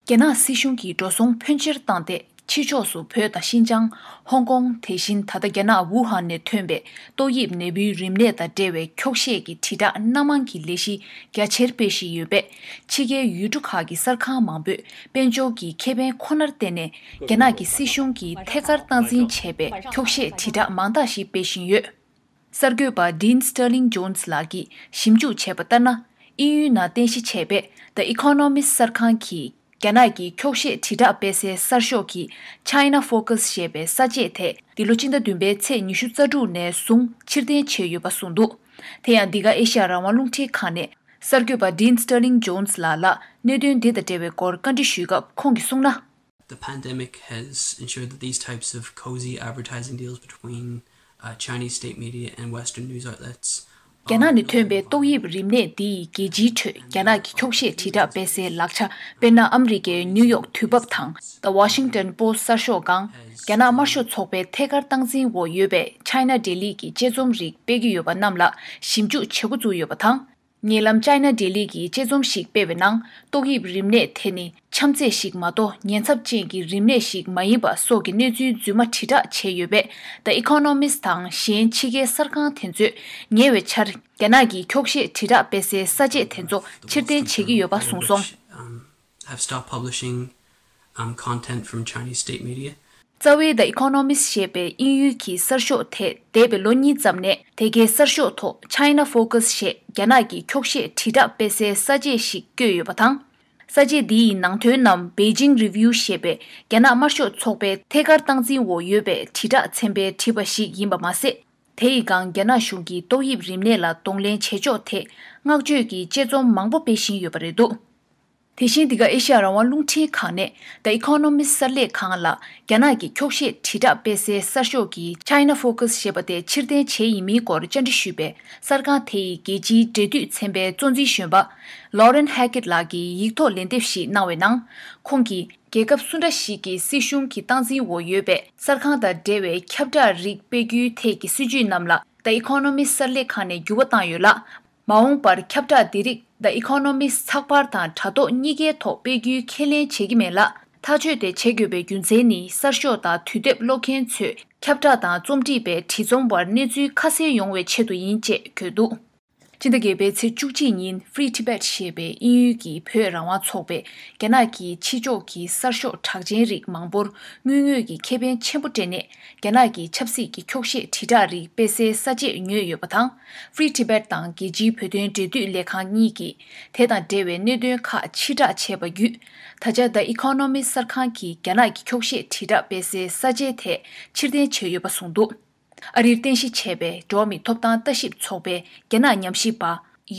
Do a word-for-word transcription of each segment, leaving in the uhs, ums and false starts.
རྒྱ་ནག་སྲིད་གཞུང་གིས་འགྲོ་སོང་ཕོན་ཆེར་བཏང་སྟེ། ཕྱི་ཕྱོགས་སུ་བོད་དང་ཤིན་ཅང་། ཧོང་ཀོང་། དེ་བཞིན་ད་ལྟ་རྒྱ་ནག་ཝུ་ཧན་ནས་ཐོན་པའི་ཏོག་དབྱིབས་ནད་འབུའི་རིམས་ནད་དང་འབྲེལ་བའི་འཁྱོག་བཤད་ཀྱི་དྲིལ་བསྒྲགས་སྣ་མང་གི་ལས་གཞི་རྒྱ་ཆེར་སྤེལ་བཞིན་ཡོད་པས། ཕྱི་རྒྱལ་ཡུལ་གྲུ་ཁག་གི་གསར་ཁང་མང་པོས་དཔལ་འབྱོར་གྱི་ཁེ་ཕན་ཁོ་ནར་བརྟེན་ནས། རྒྱ་ནག་གི་སྲིད་གཞུང་གིས་ཐད་ཀར་སྟངས་འཛིན་བྱས་པའི་འཁྱོག་བཤད་དྲིལ་བསྒྲགས་མང་དག་ཞིག་སྤེལ་བཞིན་ཡོད། གསར་འགོད་པ་Dean Sterling Jones ལགས་ཀྱིས་ཞིབ་འཇུག་བྱས་པ་ལྟར་ན། དབྱིན་ཡུལ་ནང་རྟེན་གཞི་བྱས་པའི་The Economist གསར་ཁང་གིས། རྒྱ་ནག་གི་འཁྱོག་བཤད་དྲིལ་བསྒྲགས་སྤེལ་སའི་གསར་ཤོག་གི་China Focus ཞེས་པའི་གསར་བརྗེ་དེ། འདི་ལོ་སྤྱི་ཟླ་བདུན་པའི་ཚེས་ཉི་ཤུ་རྩ་དྲུག་ནས་བཟུང་ཕྱིར་འཐེན་བྱས་ཡོད་པ་གསུངས་འདུག་དེ་ཡང་འདི་ག་ཨེ་ཤི་ཡ་རང་དབང་རླུང་འཕྲིན་ཁང་ནས་གསར་འགོད་པ་Dean Sterling Jones ལགས་ལ་གནད་དོན་འདི་དང་འབྲེལ་བའི་སྐོར་བཀའ་འདྲི་ཞུས་སྐབས། ཁོང་གིས་གསུངས་ན། The pandemic has ensured that these types of cozy advertising deals between uh, Chinese state media and Western news outlets རྒྱ་ནག་ནས་ཐོན་པའི་ཏོག་དབྱིབས་རིམས་ནད་འདི་ཡིས་རྒྱལ་སྤྱིའི་ཁྲོད་རྒྱ་ནག་གི་འཁྱོག་བཤད་དྲིལ་བསྒྲགས་སྤེལ་སའི་ལག་ཆ། དཔེར་ན། ཨ་མི་རི་ཀའི་ནིའུ་ཡོག་དུས་བབ་དང་། The Washington Post གསར་ཤོག་སྒང་། རྒྱ་ནག་དམར་ཤོག་ཚོགས་པའི་ཐད་ཀར་སྟངས་འཛིན་འོག་ཡོད་པའི་China Daily གི་དཔྱད་རྩོམ་རིགས་སྤེལ་གྱི་ཡོད་པ་རྣམས་ལ་ཞིབ་འཇུག་བྱེད་འགོ་བཙུགས་ཡོད་པ་དང་། ཉེ་ལམ་China Daily གིས་དཔྱད་རྩོམ་ཞིག་སྤེལ་བའི་ནང་། ཏོག་དབྱིབས་རིམས་ནད་དེ་ནི་ཆམ་ཚད་ཞིག་མ་གཏོགས་ཉེན་ཚབས་ཅན་གྱི་རིམས་ནད་ཞིག་མ་ཡིན་པ་སོགས་ཀྱི་གནས་ཚུལ་རྫུན་མ་དྲིལ་བསྒྲགས་བྱས་ཡོད་པས། The Economist དང་གཞན་ཕྱི་རྒྱལ་གསར་ཁང་དེ་ཚོས་ཉེ་བའི་ཆར་རྒྱ་ནག་གི་འཁྱོག་བཤད་དྲིལ་བསྒྲགས་སྤེལ་སའི་གསར་བརྗེ་དེ་ཚོ་ཕྱིར་འཐེན་བྱེད་ཀྱི་ཡོད་པ་གསུངས་སོང་། Um, have stopped publishing um, content from Chinese state media. རྩ་བའི་The Economist ཞེས་པའི་དབྱིན་ཡུལ་གྱི་གསར་ཤོག་དེ་འདས་པའི་ལོ་གཉིས་ཙམ་ནས་དེ་གའི་གསར་ཤོག་ཐོག་China Focus ཞེས་རྒྱ་ནག་གི་འཁྱོག་བཤད་དྲིལ་བསྒྲགས་སྤེལ་སའི་གསར་བརྗེ་ཞིག་བཀོད་ཡོད་པ་དང་། གསར་བརྗེ་འདི་ཡི་ནང་དོན་རྣམས་Beijing Review ཞེས་པའི་རྒྱ་ནག་དམར་ཤོག་ཚོགས་པའི་ཐད་ཀར་སྟངས་འཛིན་འོག་ཡོད་པའི་དྲིལ་བསྒྲགས་ཚན་པས་བྲིས་པ་ཞིག་ཡིན་པ་མ་ཟད། དེ་ཡི་སྒང་རྒྱ་ནག་གཞུང་གིས་ཏོག་དབྱིབས་རིམས་ནད་ལ་གདོང་ལེན་བྱེད་ཕྱོགས་ཐད་བསྔགས་བརྗོད་ཀྱི་དཔྱད་རྩོམ་མང་པོ་སྤེལ་བཞིན་ཡོད་པ་རེད་འདུག་དེ་བཞིན་འདི་ག་ཨེ་ཤ་ཡ་རང་དབང་རླུང་འཕྲིན་ཁང་ནས་The Economist གསར་ལས་ཁང་ལ་རྒྱ་ནག་གི་འཁྱོག་བཤད་དྲིལ་བསྒྲགས་སྤེལ་སའི་གསར་ཤོག་གི་China Focus ཞེས་པ་དེ་ཕྱིར་འཐེན་བྱས་ཡིན་མིན་སྐོར་བཅར་འདྲི་ཞུས་པས། གསར་ཁང་དེ་ཡི་རྒྱལ་སྤྱིའི་འབྲེལ་མཐུད་ཚན་པའི་གཙོ་འཛིན་གཞོན་པ་Lauren Hackett ལགས་ཀྱིས་ཡིག་ཐོག་ལན་འདེབས་ཤིག་གནང་བའི་ནང་། ཁོང་གིས་རྒྱལ་ཁབ་སུ་འདྲ་ཞིག་གི་སྲིད་གཞུང་གི་སྟངས་འཛིན་འོག་ཡོད་པའི་གསར་ཁང་དང་འབྲེལ་བའི་ཁྱབ་བསྒྲགས་རིགས་སྤེལ་རྒྱུའི་ཐད་ཀྱི་སྲིད་ཇུས་རྣམས་ལ་The Economist གསར་ལས་ཁང་ནས་འགྱུར་བ་བཏང་ཡོད་ལ། མ་འོངས་པར་ཁྱབ་བསྒྲགས་འདི་རིགས་The Economist ཚགས་པར་དང་དྲ་ཐོག་གཉིས་ཀའི་ཐོག་སྤེལ་རྒྱུའི་ཁས་ལེན་བྱེད་ཀྱི་མེད་ལ། ཐག་གཅོད་དེ་བྱེད་དགོས་པའི་རྒྱུ་མཚན་ནི། གསར་ཤོག་དང་དུས་དེབ་ཀློག་མཁན་ཚོས་ཁྱབ་བསྒྲགས་དང་རྩོམ་སྒྲིག་པའི་བྲིས་རྩོམ་བར་གནས་ཚུལ་ཁ་གསལ་ཡོང་བའི་ཆེད་དུ་ཡིན་ཅེས་བཀོད་འདུག་སྤྱི་ཟླ་བརྒྱད་པའི་ཚེས་བཅུ་གཅིག་ཉིན་Free Tibet ཞེས་པའི་དབྱིན་ཡུལ་གྱི་བོད་རང་དབང་ཚོགས་པས་རྒྱ་ནག་གི་ཕྱི་ཕྱོགས་ཀྱི་གསར་ཤོག་གྲགས་ཅན་རིགས་མང་པོར་དངུལ་དངོས་ཀྱི་ཁེ་ཕན་ཆེན་པོ་སྤྲད་ནས། རྒྱ་ནག་གི་ཆབ་སྲིད་ཀྱི་འཁྱོག་བཤད་དྲིལ་བསྒྲགས་རིགས་སྤེལ་སའི་ས་བཅད་ཉོས་ཡོད་པ་དང་། Free Tibet དང་རྒྱལ་སྤྱིའི་བོད་དོན་འབྲེལ་མཐུད་ལས་ཁང་གཉིས་ཀྱིས་དེ་དང་འབྲེལ་བའི་གནད་དོན་ཁག་ཕྱིར་བསྒྲགས་བྱས་པ་བརྒྱུད། ད་ཆ་The Economist གསར་ཁང་གིས་རྒྱ་ནག་གི་འཁྱོག་བཤད་དྲིལ་བསྒྲགས་སྤེལ་སའི་ས་བཅད་དེ་ཕྱིར་འཐེན་བྱས་ཡོད་པ་གསུངས་འདུག་ཨ་རིར་རྟེན་གཞི་བྱས་པའི་འགྲོ་བ་མིའི་ཐོབ་ཐང་ལྟ་ཞིབ་ཚོགས་པའི་རྒྱ་ནག་ཉམས་ཞིབ་པ་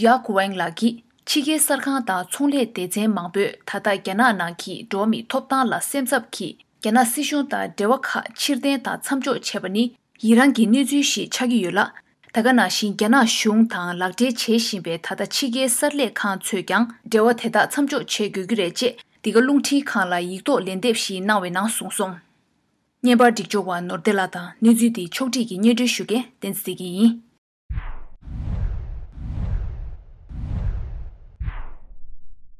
ཡ་ཁུ་ཝེང་ལགས་ཀྱིས། ཕྱི་རྒྱལ་གསར་ཁང་དང་ཚོང་ལས་སྡེ་ཚན་མང་པོས་ད་ལྟ་རྒྱ་ནག་ནང་གི་འགྲོ་བ་མིའི་ཐོབ་ཐང་ལ་སེམས་འཚབ་ཀྱིས། རྒྱ་ནག་སྲིད་གཞུང་དང་འབྲེལ་བ་ཁག་ཕྱིར་འཐེན་དང་མཚམས་འཇོག་བྱས་པ་ནི་ཡི་རང་གི་གནས་ཚུལ་ཞིག་ཆགས་ཀྱི་ཡོད་ལ། ད་ག་ནང་བཞིན་རྒྱ་ནག་གཞུང་དང་ལག་འབྲེལ་བྱེད་བཞིན་པའི་ད་ལྟ་ཕྱི་རྒྱལ་གསར་ལས་ཁང་ཚོས་ཀྱང་འབྲེལ་བ་དེ་དག་མཚམས་འཇོག་བྱེད་དགོས་ཀྱི་རེད་ཅེས་འདི་ག་རླུང་འཕྲིན་ཁང་ལ་ཡིག་ཐོག་ལན་འདེབས་ཤིག་གནང་བའི་ནང་གསུངས་སོང་། བརྙན་པར་སྒྲིག་སྦྱོར་བ་ནོར་བདེ་ལགས་དང་གནས་ཚུལ་འདི་ཕྱོགས་སྒྲིག་གིས་སྙན་སྒྲོན་ཞུ་མཁན་བསྟན་འཛིན་བདེ་སྐྱིད་ཡིན།